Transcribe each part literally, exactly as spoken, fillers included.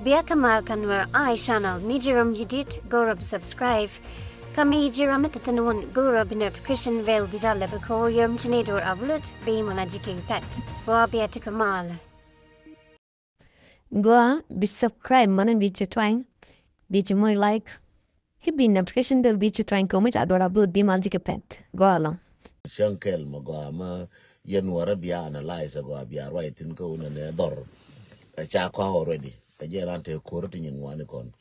Bia kä mal kä Nuer Eye Channel, mi ji̱ ram ji̱ dit go̱o̱rä bi subscribe. Kä mi ji̱ ram mi te thi̱n wun go̱o̱rä bi notification bell bi jal lɛ bi ko̱o̱r yom ci ni do̱r upload bi mɔna ji̱ ki̱n pɛt. Gua bia ti kä mal. Gua bi subscribe mɔna bi ci twany, bi ci moc like. Ki bi notification bell bi ci twany kɛ mi ca do̱r upload bi mal ji̱ ki̱n pɛt. Gua lɔ. Cäŋ kɛl ma gɔaa ma yɛn wärä bia analyze a gɔaa bia ruac thi̱n kä wunɛ nɛ dhɔr. Ɛ ca kɔa already. Ɛ jɛ ran te ko̱r ti nyin ŋuani kɔn.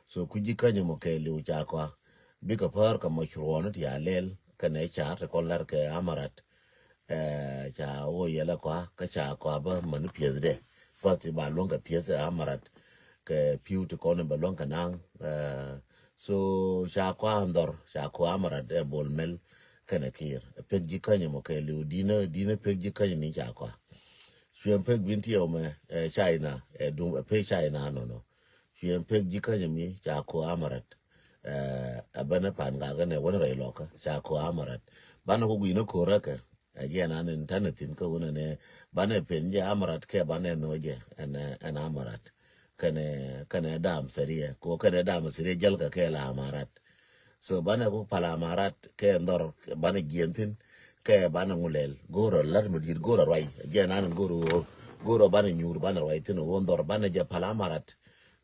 So ku ji̱ känyɛ mɔ kɛɛliw ca kɔa. Bikɛ päär kɛ mɔ curuɔni ti a lɛl kɛnɛ ca ti kɔn lɛr kɛ amarat. Ɛ ca wä yɛlɛ kɔa kä ca kɔa bä mäni piɛthdɛ. Bä ti ba luäŋ kɛ piɛth amarat. Kɛ pi̱w ti kɔn bɛ luäŋ kɛ naŋ. Ɛ so ca kɔa ndhɔr ca kɔa amarat ɛ bol mɛl. Kɛnɛ kiir pek ji̱ känyɛ mɔ kɛɛliw dinä dinä pek ji̱ känyɛ ni ca kɔa. Cuɛ pek bin tiɛw mɛ ɛ China ɛ dum ɛ pek China nɔnɔ. Cuɛ pek ji̱ känyɛ mi ca kɔa amarat. Ɛ bɛnɛ pan gak ɛnɛ wänɛ rɛy lɔkä ca kɔa amarat. Banɛ ku gui̱nä ko̱rä kɛ ɛ jiɛn an in tanɛ thi̱n kä wunɛ nɛ banɛ pen jɛ amarat kɛ banɛ nhɔ jɛ ɛn ɛn amarat. Kɛnɛ kɛnɛ dam sɛriɛ ko kɛnɛ dam sɛriɛ jäl kɛ kɛ la amarat. So banɛ ku pal amarat kɛ ndhɔr banɛ jiɛn thi̱n kɛ banɛ ŋulɛl go̱o̱rɔ lat mi di̱i̱t go̱o̱rɔ ruac jiɛn an go̱o̱rɔ ɣöö go̱o̱rɔ banɛ nyuur banɛ ruac thi̱n ɣöö ndhɔr banɛ jɛ pal amarat.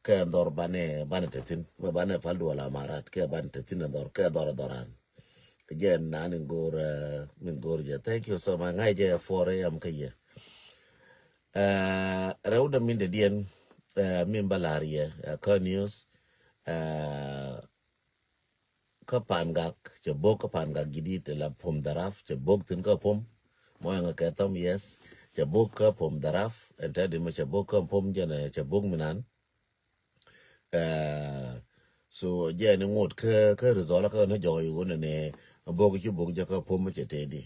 Kɛ ndhɔr banɛ banɛ te thi̱n mɛ banɛ pal duɔl amarat kɛ banɛ te thi̱n ndhɔr kɛ dhɔr dhɔran. Jɛ nan in go̱o̱r min go̱o̱r jɛ thank you so much ŋa̱c jɛ four a.m. kä yɛ. Rɛw dɛ min dɛ diɛn min ba la̱r yɛ kä news. Kä pan gak cɛ bok kä pan gak jidit la pom dharaf cɛ bok thin kä pom. Mɔ ɛŋɛ kɛ thom yes cɛ bok kä pom dharaf ɛn tɛ di mɛ cɛ bok kä pom jɛn cɛ bok minan. So jɛ ni ŋot kä kä result kä ni jɔy wun ni bok ci bok jɛ kä pom cɛ tedi.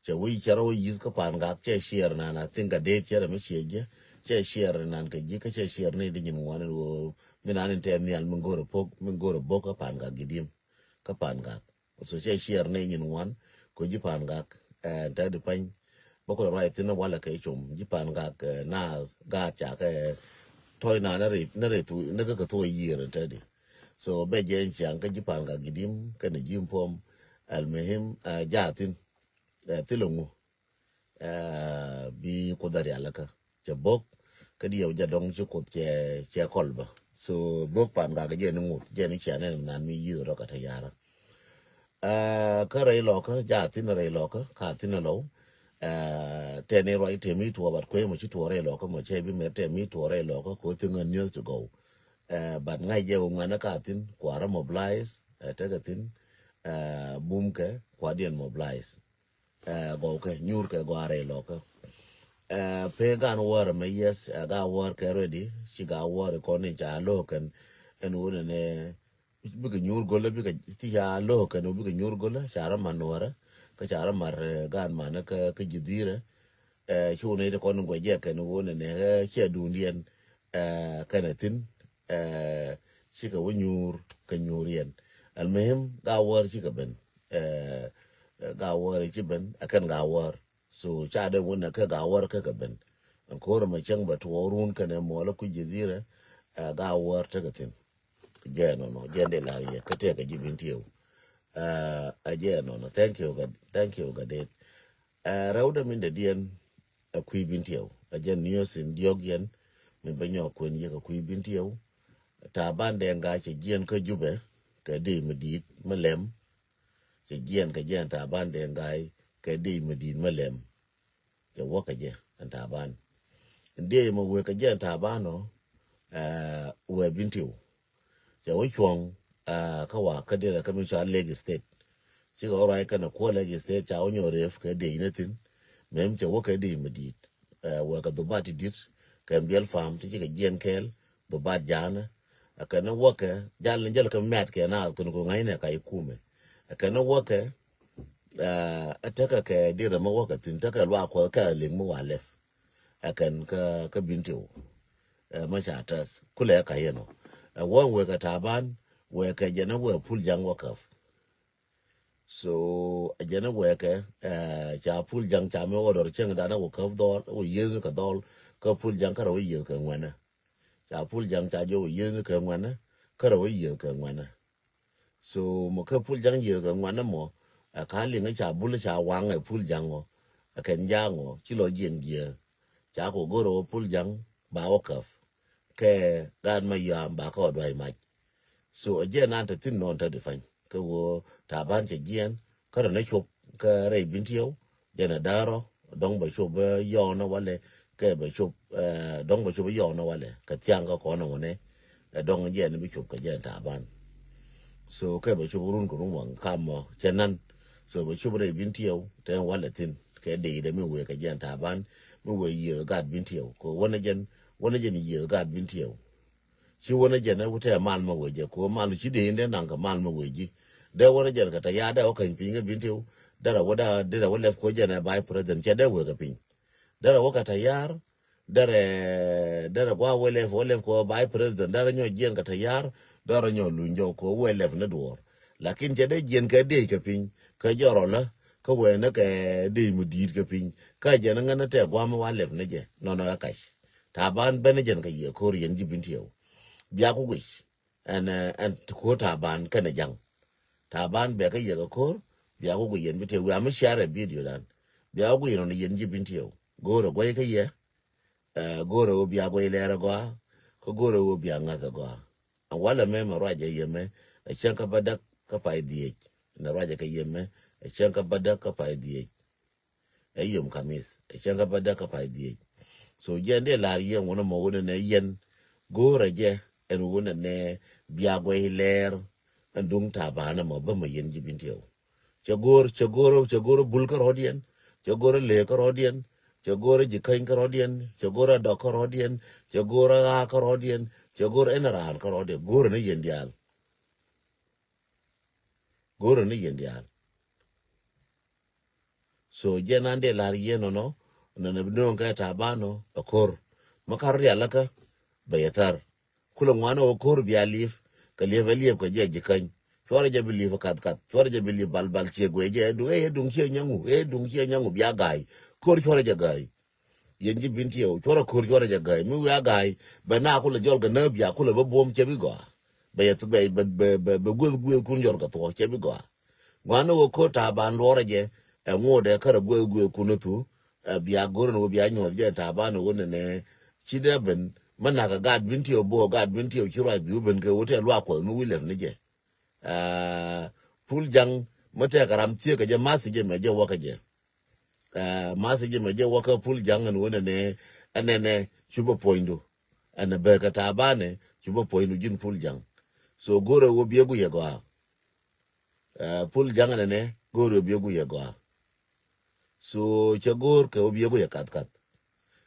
Cɛ wi̱c cɛ rɔ wi̱c yi̱th kä pan gak cɛ ciɛɛr nan a think a det cɛ rɛ mi ciɛ jɛ cɛ ciɛɛr nan kɛ ji̱ kä cɛ ciɛɛr ni di nyin ŋuan in wo mi nan in tɛ nhial mi go̱r pok mi go̱r bok kä pan gak gidim. Kä pan gak so cɛ ciɛɛr ni nyin ŋuan ko ji̱ pan gak ɛn tɛ di pany. Bä kulɛ ruac thin walɛ kɛ com ji̱ pan gak na gaat ca kɛ tɔy na ni ri ni ri thu ni kɛ kɛ thuɔ yiër ɛn tɛ di. So bɛ jɛ in ciaŋ kä ji̱ pan gak gidim kɛ ni ji̱ pom. Almuhim ja thin thilɛ ŋu. Bi kuoth a rialikä cɛ bok kä diɛw jɛ dɔŋ ci kuoth cɛ cɛ kɔl bä. So bok pan gak jɛ ni ŋut jɛ ni cianɛ nan mi yiëë rɔ kɛ te yarä. Kä rɛy lɔkä ja thin rɛy lɔkä ka thin lɔw. Tɛni ruac tɛmi tuɔ bat kuey mɔ ci tuɔ rɛy lɔkä mɔ cɛ bi mɛr tɛmi tuɔ rɛy lɔkä ko thin ŋä niöth ti gɔw. Bat ŋa̱c jɛ wä ŋuɛnä ka thin kuarä mobilize tekɛ thin. Bumkɛ kuadiɛn mobilize. Gɔwkɛ nyuurkɛ gɔaa rɛy lɔkä. Pee gan wäär ɛmɛ yes ga wäär kɛ ready ci ga wäär kɔn in ca lo̱o̱kɛn. Ɛn wun ɛnɛ bikɛ nyuur go̱lä bikɛ ti ca lo̱o̱kɛn bikɛ nyuur go̱lä ca rɔ man nuɔrä. Kä ca rɔ mar gan manä kä ji̱ dhirä. Cu ni ti kɔn in guɛ jɛ kɛn wun ɛnɛ ciɛ duundiɛn. Kɛnɛ thin cikɛ wä nyuur kɛ nyuur yɛn. Almuhim ga wäär cikɛ ben. Ga wäär ci ben a kɛn ga wäär. So ca dee wun a kɛ ga wäär kɛ kɛ ben. Ɛn ko̱r ɛmɛ cäŋ bɛ tuɔɔrun kɛnɛ muɔlä ku jezira. Ga wäär tekɛ thin. Jɛ nɔnɔ jɛ dee lar yɛ kä tekɛ ji̱ bin tieu. A jɛ nɔnɔ thank you ga thank you ga det. Rɛw dɛ min dɛ diɛn. Ɛ kui̱ bin tiɛw ɛ jɛn niösin diɔk yɛn. Min bä nyɔk kuɛn yek ɛ kui̱ bin tiɛw. Taban Dɛŋ Gai cɛ jiɛn kä Jubɛ kɛ dee mi di̱i̱t mi lɛm. Cɛ jiɛn kɛ jɛn Taban Dɛŋ Gai kɛ dee mi di̱i̱t mi lɛm. Cɛ wä kɛ jɛ ɛn Taban. Dee mi wek kɛ jɛn Taban ɔ. Wɛ bin tiɛw. Cɛ wä cuɔ̱ŋ kä wa kä derɛ kä mi cɔal Lake State. Cikɛ wä ruac kɛnɛ kuɔ Lake State ca wä nyɔk rep kɛ dec ni thin. Mem cɛ wä kɛ dec mi di̱i̱t. Wɛ kɛ dhubat ti di̱t kɛ biɛl pam ti cikɛ jiɛn kɛɛl dhubat ja̱a̱nä. Kɛn ni wäkɛ jal ni jäl kɛ mɛt kɛ na kɛn ku ŋa̱cnɛ ka ikumɛ. Kɛn ni wäkɛ ɛ tekɛ kɛ dirɛ mi wäkɛ thin tekɛ luaak kuɔth kɛ lik mi wa lɛp. Ɛ kɛn kä bin tiw. Ɛ mɛ ca tɛth kulɛ ɛ ka yɛn ɔ. Ɛ wä wekɛ Taban wekɛ jɛn ɛ wek pul jaŋ wä käp. So ɛ jɛn ɛ wekɛ ɛ ca pul jaŋ ca mi wä dɔr cieŋ dan ɛ wä käp dhɔl ɛ wä yieth mi kɛ dhɔl. Kä pul jaŋ kärɛ wä yieth kɛ ŋuɛnɛ. Ca Pul Jaŋ ca jɔw yieth ni kɛ ŋuɛnɛ, kärɛ wä yieth kɛ ŋuɛnɛ. So mɔ kä Pul Jaŋ yieth kɛ ŋuɛnɛ mɔ, ɛ ka liŋ ca Bul ca waŋ ɛ Pul Jaŋ ɔ, ɛ kɛn Jaŋ ɔ, ci lɔ jiɛn jiɛth. Ca kɔ go̱rɛ wä Pul Jaŋ ba wä käp. Kɛ gaat ma yɔam ba kɛ wä duay mac. So ɛ jɛ nan te thin nɔn te di pany. Kɛ wä Taban cɛ jiɛn, kärɛ ni cop, kɛ rɛy Bintiɛw, jɛn ɛ däärɔ, dɔŋ bɛ cop bɛ yɔɔnɛ walɛ, kɛ bɛ cop, eh, dɔŋ bɛ cop bɛ yɔɔnɛ walɛ, kɛ thiaŋ kä kɔn ɛ ŋunɛ, ɛ dɔŋ jɛn bi cop kɛ jɛn Taban. So kɛ bɛ cop run kɛ run waŋ kamɔ, cɛ nan. So bɛ cop rɛy Bintiɛw, tɛn walɛ thin, kɛ dee dɛ mi wee kɛ jɛn Taban, mi wee yiëë gat Bintiɛw, kɛ wänɛ jɛn, wänɛ jɛn yiëë gat Bintiɛw. Ci wänä jɛn ɛ wutɛ mal ma wee jɛ ko mal ci dee in dee naŋ kɛ mal ma wee ji. Dee wänä jɛn kɛ tayar dee wä kany piny kɛ Bintiw. Derɛ wä dee derɛ wä lɛp ko jɛn ɛ vice president cɛ dee wee kɛ piny. Derɛ wä kɛ tayar derɛ derɛ gua wee lɛp wä lɛp ko vice president derɛ nyɔ jiɛn kɛ tayar derɛ nyɔ luny jɔw ko wee lɛp ni duɔɔr. Lakin cɛ dee jiɛn kɛ dee kɛ piny kɛ jɔrɔ lä kä wee ni kɛ dee mi diit kɛ piny kä jɛn ŋän ni tɛ guam wa lɛp ni jɛ nɔnɔ ɛ kac. Taban ben jɛn kɛ yɛ ko̱r yɛn ji̱ Bintiɛw. Bia ku guic ɛn ɛn ti ko̱r Taban kɛnɛ ja̱ŋ. Taban bia kä yɛ kɛ ko̱r bia ku guic yɛn Bintiɛw wiaa mi share video dan. Bia ku guic yɛn ɔn yɛn ji̱ Bintiɛw go̱o̱rɛ guay kä yɛ. Ɛ go̱o̱rɛ wä bia guay lɛɛrɛ gɔaa kä go̱o̱rɛ wä bia ŋa̱th ɛ gɔaa. Ɛn walɛ mɛ mɛ ruacɛ yɛ mɛ ɛ cäŋ kä bädäk kä pay dhiec. Ɛn ruacɛ kɛ yɛ mɛ ɛ cäŋ kä bädäk kä pay dhiec. Ɛ yom kamith ɛ cäŋ kä bädäk kä pay dhiec. So jɛ ɛn dee la̱r yɛ ŋunä mɔ wunɛ nɛ yɛn go̱o̱rɛ jɛ ɛn wunɛ nɛ bia guɛy lɛɛr. Ɛn duŋ Tabanɛ mɔ bä mɛ yɛn ji̱ Bintiɛw. Cɛ go̱o̱r cɛ go̱o̱r cɛ go̱o̱r bul kä rɔ̱diɛn. Cɛ go̱o̱r lëë kä rɔ̱diɛn. Cɛ go̱o̱r ji̱ käny kä rɔ̱diɛn. Cɛ go̱o̱r adɔk kä rɔ̱diɛn. Cɛ go̱o̱r ɣaa kä rɔ̱diɛn. Cɛ go̱o̱r ɛn raan kä rɔ̱diɛn go̱o̱r ni yɛn diaal. Go̱o̱r ni yɛn diaal. So jɛ nan dee la̱r yɛn nɔnɔ nɔnɔ bi nööŋ kɛ Taban ɔ ɛ ko̱r. Ma kar rial läkä bɛ yɛ thär. Kulɛ ŋuan ɛ wä ko̱r bia liep kɛ liep ɛ liep kɛ jɛ ji̱ käny. Cuɔrɛ jɛ bi liep ɛ kath kath cuɔrɛ jɛ bi liep bal bal ciɛ guɛ jɛ ɛ duŋ ɛ duŋ ciɛ nyaŋu ɛ duŋ ciɛ nyaŋu bia ga̱a̱y. Ko̱r cuɔrɛ jɛ ga̱a̱y. Yɛn ji̱ Bintiɛw cuɔrɛ ko̱r cuɔrɛ jɛ ga̱a̱y mi wiaa ga̱a̱y. Bɛ na kulɛ jɔl kɛ nääk bia kulɛ bä buɔ̱m cɛ bi gɔaa. Bɛ yɛ bɛ bɛ bɛ bɛ gueth gueth kun jɔl kɛ thuɔ̱k cɛ bi gɔaa. Gua̱n ni wä ko̱r Taban luɔrɛ jɛ ɛ ŋuɔdɛ kärɛ gueth gueth kun ni thu. Ɛ bia go̱r ni wä bia nyuɔth jɛ Taban ni wä ni nɛ ci dee ben. Mɛ nak kɛ gat Bintiɛw bo̱o̱ gat Bintiɛw ci ruac bi wä ben kɛ wä tɛ luak kuɔth mi wi̱lɛr ni jɛ. Aa, Pul Jaŋ mi tɛkɛ ram thiek kɛ jɛ math jɛ mɛ jɛ wä kɛ jɛ. Aa, math jɛ mɛ jɛ wä kɛ Pul Jaŋ ɛn wä nɛnɛ ɛnɛnɛ cupɛ puɔ̱nydu. Ɛn bɛ kɛ Tabanɛ cupɛ puɔ̱nydu ji̱n Pul Jaŋ. So go̱rɛ wä biɛ guiɛ gɔaa. Aa, Pul Jaŋ ɛnɛnɛ go̱rɛ wä biɛ guiɛ gɔaa. So cɛ go̱o̱r kɛ wä biɛ guic ɛ kath kath.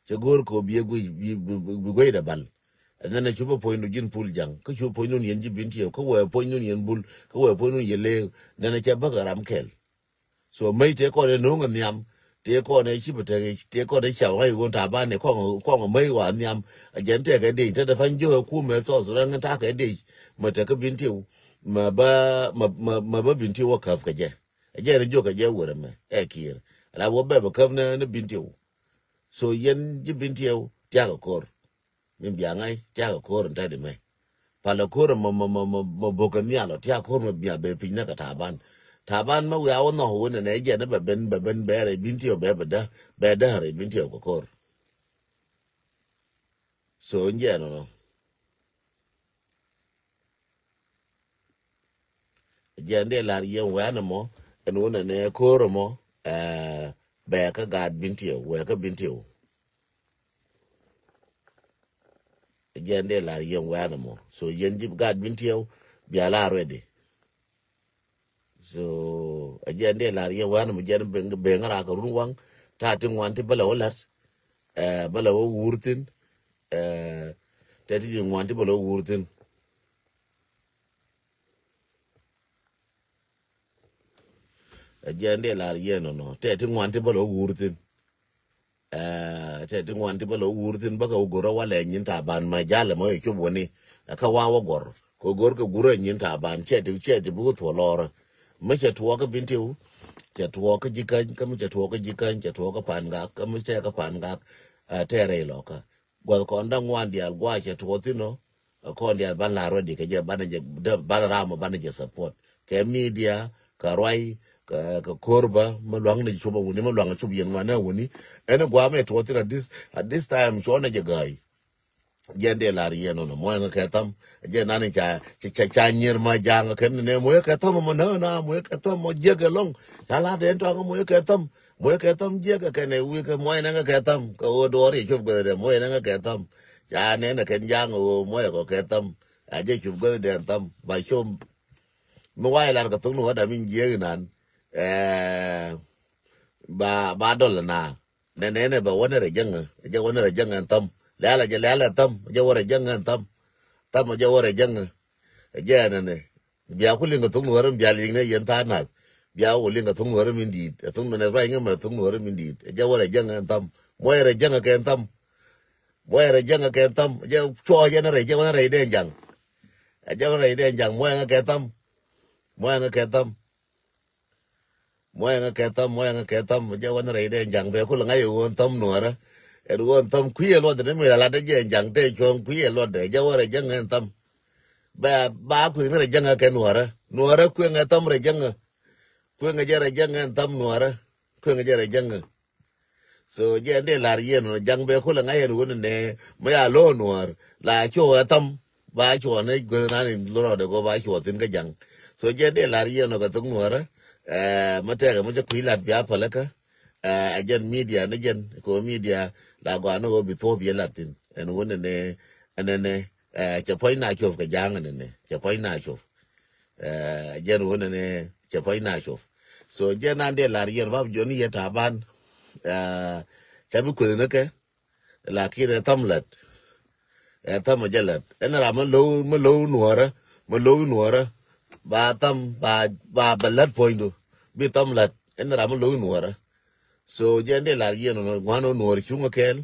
Cɛ go̱o̱r kɛ wä biɛ guic bi guic dɛ bal. Ɛn nɛn ɛ cupɛ puɔ̱ny nu ji̱n Pul Jaŋ kä cupɛ puɔ̱ny nun yɛn ji̱ Bintiɛw kä wɛ puɔ̱ny nun yɛn Bul kä wɛ puɔ̱ny nun yɛn Leek. Nɛn ɛ cɛ bäkɛ ram kɛl. So mäc tëë kɔn ɛ no̱o̱ŋ ɛ nhiam tëë kɔn ɛ cipɛ tek tëë kɔn ɛ cam ɣa̱c ɣöö Taban ɛ kɔŋ kɔŋ ɛ mäc wa nhiam. Ɛ jɛn tɛkɛ dec te te pa̱ny jiök ɛ kumɛ South Sudan ŋän takɛ dec. Mɛ tekä Bintiɛw mɛ bä mɛ bä Bintiɛw wä käp kɛ jɛ. Ɛ jɛ ri jiök ɛ jɛ wër ɛmɛ ɛ Kiir. Ala wä bɛ bɛ käp ni ni Bintiɛw. So yɛn ji̱ Bintiɛw tiakä ko̱r. Min bia ŋa̱c tiakä ko̱r in tätdi mɛ. Palɛ ko̱r ɛmɔ mɔ mɔ mɔ mɔ bo̱k ɛ nhial ɔ tiakä ko̱r mɛ bia bɛ piny ni kɛ Taban. Taban mɛ wiaa wä nhɔk wä nɛnɛ jɛn ni bɛ ben bɛ ben bɛ rɛy Bintiɛw bɛ bɛ dä bɛ dä rɛy Bintiɛw kɛ ko̱r. So in jɛn nɔnɔ. Jɛn dee lar yɛn wɛn ɛmɔ ɛn wun ɛnɛ ko̱r ɛmɔ. Ɛ bɛ kä gaat Bintiɛw wɛ kä Bintiɛw. Jɛn dee lar yɛn wɛn ɛmɔ so yɛn ji̱ gaat Bintiɛw bia la ready. So a jɛn dee lar yɛn wɛn ɛmɔ jɛn ben ŋa̱ rak kɛ run waŋ. Ta ti ŋuan ti bä lɛ wä la̱t. Ɛ bä lɛ wä wur thi̱n. Ɛ tɛ ti ŋuan ti bä lɛ wä wur thi̱n. Ɛ jɛn dee lar yɛn nɔnɔ tɛ ti ŋuan ti bä lɛ wä wur thi̱n. Ɛ tɛ ti ŋuan ti bä lɛ wä wur thi̱n bä kɛ wä go̱r ɛ walɛ nyin Taban ma jalɛ mɔ yɛ cop wäni. Ɛ kä wa wä gɔr kɛ go̱r kɛ gur ɛ nyin Taban cɛ ti cɛ ti bi wä thuɔ lɔrä. Mi cɛ tuɔɔk kä Bintiw cɛ tuɔɔk kä Jikäny kä mi cɛ tuɔɔk kä Jikäny cɛ tuɔɔk kä Pangak kä mi cɛ kä Pangak. Ɛ tɛ rɛy lɔkä. Gua̱th kɔn da̱ŋ ŋuan diaal gua̱a̱ cɛ tuɔɔth thi̱n ɔ. Kɔn diaal ban la ready kɛ jɛ, ban jɛ, ban ram ɔ ban jɛ support. Kɛ media, kɛ ruac, kɛ, kɛ ko̱r bä, mi luaŋ ni cup a wuni, mi luaŋ cup yɛn ŋuan a wuni. Ɛn gua̱a̱ mɛ tuɔɔth thi̱n at this, at this time, cuɔn a jɛ gäi. Jɛ dee lar yɛn nɔnɔ, muɔyɛ ŋa kɛ tham. Jɛ nani ca, ca, ca, ca nyier ma jaŋ kɛn ni nɛ, muɔyɛ kɛ tham mɔ na, na, muɔyɛ kɛ tham mɔ jiɛk ɛlɔŋ. Ca la den tɔŋ muɔyɛ kɛ tham. Muɔyɛ kɛ tham jiɛk kɛn ɛ wi̱i̱ kɛ muɔyɛ nɛ ŋa kɛ tham. Kɛ ɣöö duɔɔr yɛ cop gɛth dɛ, muɔyɛ nɛ ŋa kɛ tham. Ca nɛn ɛ kɛn jaŋ ɣöö muɔyɛ kɔ kɛ tham. A jɛ cop gɛth dɛ tham. Ba com. Mi wayɛ lar kɛ thok ni wä dam in jiɛk inan. Ɛɛ, ba, ba dɔl na. Nɛ nɛ nɛ bɛ wä ni rɛ jäŋä, jɛ wä ni rɛ jäŋä ɛn tham. Lialɛ jɛ lialɛ tham, jɛ wä rɛ jäŋä ɛn tham. Tham jɛ wä rɛ jäŋä. Jɛ nɛ nɛ. Bia ku liŋ kɛ thok nuɔrä, bia liŋ nɛ yɛn tha̱a̱ŋ nath. Bia ku liŋ kɛ thok nuɔrä min di̱i̱t. Ɛ thok nuɔrä, nɛ ruac ŋä mɛ thok nuɔrä min di̱i̱t. Jɛ wä rɛ jäŋä ɛn tham. Muɔyɛ rɛ jäŋä kɛ ɛn tham. Muɔyɛ rɛ jäŋä kɛ ɛn tham. Jɛ cuɔ jɛ ni rɛ, jɛ wä ni rɛ dee jaŋ. Ɛ jɛ wä rɛ dee jaŋ. Muɔyɛ ŋä kɛ tham. Muɔyɛ ŋä kɛ tham. Muɔyɛ ŋä kɛ tham, muɔyɛ ŋä kɛ tham, jɛ wä ni rɛy dee jaŋ bɛ kulɛ ŋa̱c ɛ ɣöö ɛn tham nuɔrä. Ɛn ɣöö ɛn tham kui̱ ɛ luɔt ni mi la lat jɛ jaŋ te cuɔ̱ŋ kui̱ ɛ luɔt dɛ, jɛ wä rɛ jäŋ ɛn tham. Bɛ ba kui̱ ni rɛ jäŋ ɛ kɛ nuɔrä. Nuɔrä kueŋ ɛ tham rɛ jäŋ ɛ. Kueŋ ɛ jɛ rɛ jäŋ ɛn tham nuɔrä. Kueŋ ɛ jɛ rɛ jäŋ ɛ. So jɛ ɛn dee lar yɛn ɣöö jaŋ bɛ kulɛ ŋa̱c ɛn ɣöö ni nɛ mi ya lo̱o̱ nuɔr la cuɔ ɛ tham. Ba cuɔ ni gueth nan in lorɔɔdɛ go̱ ba cuɔ thi̱n kä jaŋ. So jɛ dee lar yɛn ɣöö kɛ thok nuɔrä. Ɛ, mi tɛkɛ mi cä kui̱ lat bia pälikä. Ɛ, ɛ jɛn media ni jɛn kɛ ɣöö media la gɔaa ni ɣöö bi thuɔ̱ɔ̱p yɛ lat thi̱n ɛn ɣöö ni nɛ ɛn nɛ nɛ. Ɛ, cɛ puɔ̱ny na cuɔp kɛ ja̱a̱ŋ ɛn nɛ nɛ cɛ puɔ̱ny na cuɔp. Ɛ, jɛn ɣöö nɛnɛ cɛ puɔ̱ny na cuɔp. So jɛn an dee lar yɛn bap jɔni yɛ ta̱a̱ ban. Ɛ, ca bi kueth ni kɛ. Lakin ɛ tham lät. Ɛ tham ɛ jɛ lät. Ɛn ram mi lo̱w, mi lo̱w nuɔrä, mi lo̱w nuɔrä. Ba tham, ba, ba bɛ lät puɔ̱nydu. Bi tham lät. Ɛn ram mi lo̱w nuɔrä. So jɛn dee lar yɛn ŋuan ɔ nuɔr cuŋ kɛɛl.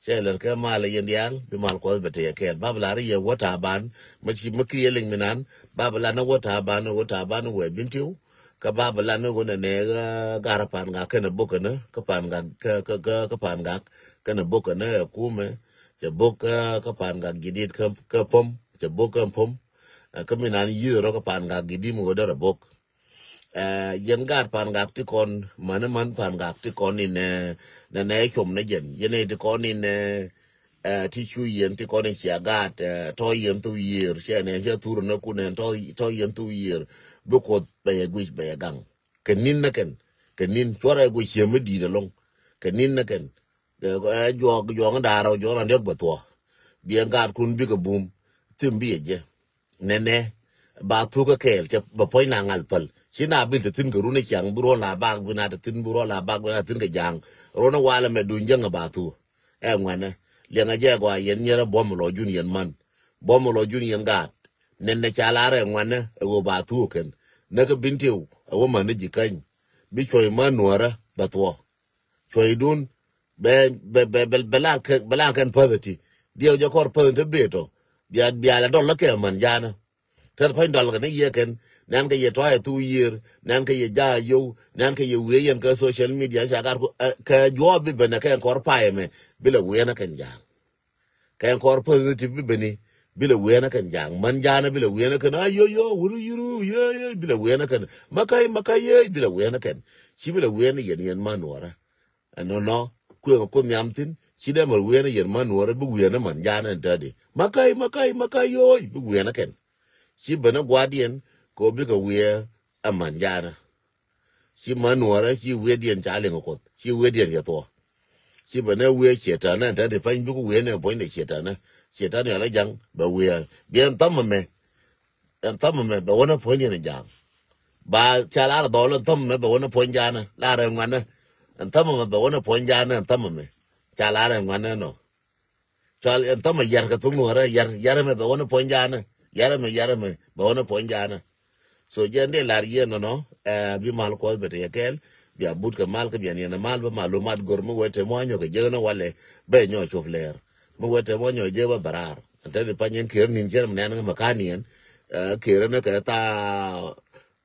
Cɛ lɛr kɛ mal yɛn diaal bi mal kuɔth bɛ tɛyɛ kɛɛl. Bab lar yɛ wä ta̱a̱ ban. Mɛ ci mɛ kiri yɛ liŋ mi nan. Bab lar ni wä ta̱a̱ ban, wä ta̱a̱ ban wɛ bin tiw. Kä bab lar ni wä nɛ nɛ gar pan gak kɛnɛ bok kɛnɛ kä pan gak kä kä kä kä pan gak kɛnɛ bok kɛnɛ ɛ kumɛ. Cɛ bok kä kä pan gak jidit kä kä pom. Cɛ bok kä pom. Kä mi nan yi̱th rɔ kä pan gak jidit mi wä dɛr ɛ bok. Ɛ, yɛn gaat pan gak ti kɔn mani man pan gak ti kɔn in ɛ nɛ nɛ com nɛ jɛn yɛn ɛ ti kɔn in ɛ ti cu yɛn ti kɔn in cia gaat ɛ tɔ yɛn thu yiër cɛ nɛ cɛ thur nɛ kun ɛ tɔ tɔ yɛn thu yiër. Bi kuoth bɛ yɛ guic bɛ yɛ gaŋ kɛ nin nɛ kɛn kɛ nin cuɔrɛ guic ciɛ mi di̱i̱t ɛlɔŋ kɛ nin nɛ kɛn. Ɛ, ɛ, juɔk juɔk ni da̱a̱r ɔ juɔk rɔ niɔk bɛ thuɔ̱k. Biɛ gat kun bikɛ bum thim biɛ jɛ. Nɛnɛ ba thuk kɛ kɛɛl cɛ bɛ puɔ̱ny na ŋal päl ci na bil te thin kɛ run ɛ ciaŋ bi ruɔl a bak bi na te thin bi ruɔl a bak bi na thin kɛ ja̱a̱ŋ. Ruɔn ɛ walɛ mɛ duny jäŋ ɛ ba thuk. Ɛ ŋuɛnɛ liɛŋɛ jɛ gɔaa yɛn nyɛrɛ buɔ̱m lɔ jun yɛn man buɔ̱m lɔ jun yɛn gaat. Nɛnɛ ca lar ɛ ŋuɛnɛ ɛ ɣöö ba thuk kɛn. Näk ɛ bin tiw ɛ wä man ni ji̱ käny bi cuɔ̱c man nuɔ̱ɔ̱rä bɛ thuɔ̱k. Cuɔ̱cdun bɛ bɛ bɛ bɛ bɛ lar kɛ bɛ lar kɛn päth ti diɛw jɛ kɔr päth ti bet ɔ. Bia bia la dɔl la kɛ man janä. Tɛr pa̱ny dɔl kɛ ni yɛ kɛn nɛn kɛ yɛ tɔ̱a̱c thu yiër nɛn kɛ yɛ ja̱a̱ yow nɛn kɛ yɛ wiee yɛn kɛ social media ca gat ku kɛ juɔɔp bi ben kɛ kɔr pay mɛ bi la wiee na kɛn ja̱a̱. Kɛn kɔr positive bi beni bi lɛ wiɛnä kɛn ja̱a̱ŋ män ja̱a̱nä bi lɛ wiɛnä kɛn a yoyo wuru yuru yoyo bi lɛ wiɛnä kɛn makäi makäi yee bi lɛ wiɛnä kɛn. Ci bi lɛ wiɛnä yɛn yɛn män nuɔrä. Ɛnɔnɔ kueŋ kuoth nhiam thi̱n ci dee mɛ wiɛnä yɛn män nuɔrä bi wiɛnä män ja̱a̱nä ɛn tädi makäi makäi makäi yoy bi wiɛnä kɛn. Ci benä gua̱a̱diɛn kɛ ɣöö bikɛ wiɛ ɛ män ja̱a̱nä. Ci män nuɔrä ci wiediɛn ca liŋ kuoth ci wiediɛn yɛ thuɔ. Ci bɛ nɛ wiee cietänä ɛn tɛn ti pany bik wiee nɛ puɔ̱nydɛ cietänä. Cietän yɔl ɛ ja̱ŋ bɛ wiee biɛ ɛn tha̱mɛ mɛ. Ɛn tha̱mɛ mɛ bɛ wänä puɔ̱nydɛ ni ja̱a̱ŋ. Ba ca lar dhɔl ɛn tha̱mɛ mɛ bɛ wänä puɔ̱ny ja̱a̱nä lar ɛn ŋuanä. Ɛn tha̱mɛ mɛ bɛ wänä puɔ̱ny ja̱a̱nä ɛn tha̱mɛ mɛ ca lar ɛn ŋuanä nɔ. Cual ɛn thɔmɛ yar kɛ thuk nuɔrɛ yar yar ɛmɛ bɛ wänä puɔ̱ny jaanä. Yar ɛmɛ yar ɛmɛ bɛ wänä puɔ̱ny jaanä. So jɛn dee lar yiëë nɔnɔ ɛ bi mal kuɔth bɛ tɛ yɛ kɛɛl. Bia but kɛ mal kä bia niɛn ɛ mal bä malumat gör mi wee tɛmɔ anyɔ kɛ jek ni walɛ bɛ nyɔ cup lɛɛr. Mi wee tɛmɔ anyɔ jek bä bɛ raar. Ɛn te di pany ɛn kiɛr nin cɛr mi nɛn ŋä mɛ ka̱n niɛn. Ɛ kiɛr ni kɛ thaa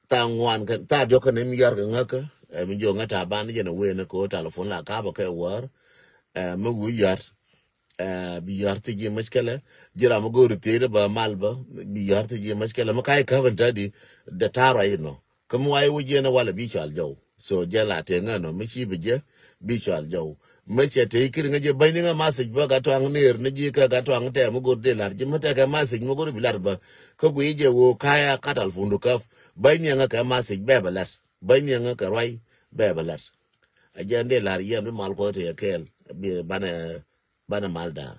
thaa ŋuan kɛ thaa diɔk kɛ ni mi yar kɛ ŋäk kä. Ɛ mi jiɔ ŋä ta̱a̱ ban jɛn ɛ wee ni kɛ wä talifon la ka̱a̱pä kɛ wäär. Ɛ mi wi̱i̱ yar. Ɛ, bi yɔ̱a̱r thiec ji̱ mäckɛlɛ. Ji̱ ram mi go̱o̱ri thiec dee ba mal bä. Bi yɔ̱a̱r thiec ji̱ mäckɛlɛ. Mi ka̱c käp in te di dee ta̱a̱ ruac inɔ. Kä mi wa̱i̱ wä jiɛn ɛ walɛ bi cɔal jɔw. So jɛ la tëë ŋä nɔ mi ci bi jɛ bi cɔal jɔw. Mi cɛ tëë kiri ŋä jɛ bäny ni ŋä message bä Gattuang ner ni ji̱ kɛ Gattuang tɛɛ mi go̱o̱r dee lar ji̱ mi tɛkɛ message mi go̱o̱r bi lar bä. Kä guiy jɛ woo kaya katal fundu käp. Bäny ni ŋä kɛ message bɛ bɛ lar. Bäny ni ŋä kɛ ruac bɛ bɛ lar. A jɛ dee lar yɛn bi mal kuɔth tëë kɛɛl. Bi banɛ banɛ mal daa.